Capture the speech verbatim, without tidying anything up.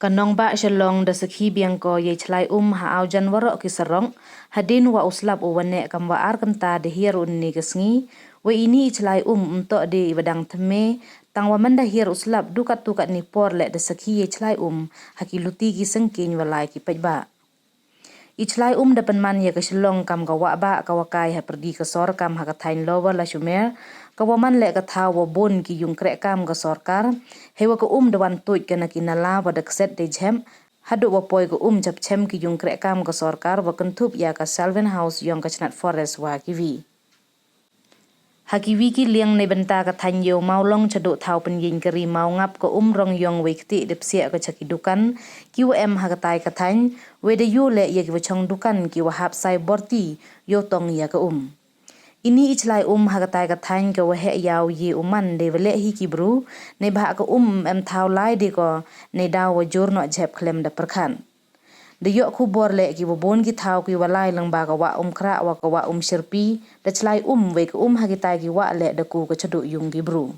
Ka nongbah Shillong da sakhi biang ko yei chlai um ha aw jan waroh ki sarok, hadien wa u slap u wa neh kamwa ar kynta da hiar u ynne ka sngi, wei ini i chlai um ym toh de i wa dang thymme, tangwa man da hiar u slap du kattu katni por leh da sakhi yei chlai um ha ki luti ki sengkieñ wa lai ki paidbah. I chlai um da pynman ya ka Shillong kam ka wahbah ka wa kai hapyrdi ka sor kam ha ka thaiñ Lower Leshumer, ka wa man leh ka thaw wa boon ki yung krehkaam ka sorkar, heiwa ka um da wan tuid ka na ki nala wa da kset dei jhep, haduh wa poi ka um chapchem ki yung krehkaam ka sorkar wa kynthup ya ka Salvin House yong ka chnat Forest wa kiwi. Ha kiwi ki liang neibynta ka thaiñ Iewmawlong chaduh thaw pynyieñ kari Mawngap, ka um rong yong wei kti da psiah ka cha ki dukan ki wa em ha katai ka thaiñ, wei da yoo leh ya ki wa chong dukan ki wa hap sai borti yow tong ya ka um. Ini i chlai um ha katai ka thaiñ ka wa heh yaw ye u man dei wa leh hi ki bru, neibhah ka um em thaw lai de ko, neidaw wa jur noh jhep khlem da pyrkhat. Da yoh khubor leh ki wa boon ki thaw ki wa lai lyngba ka wah Umkhrah wa ka wah Umshyrpi da chlai um, wei ka um ha kitai ki wah leh da ku ka chaduh yung ki bru.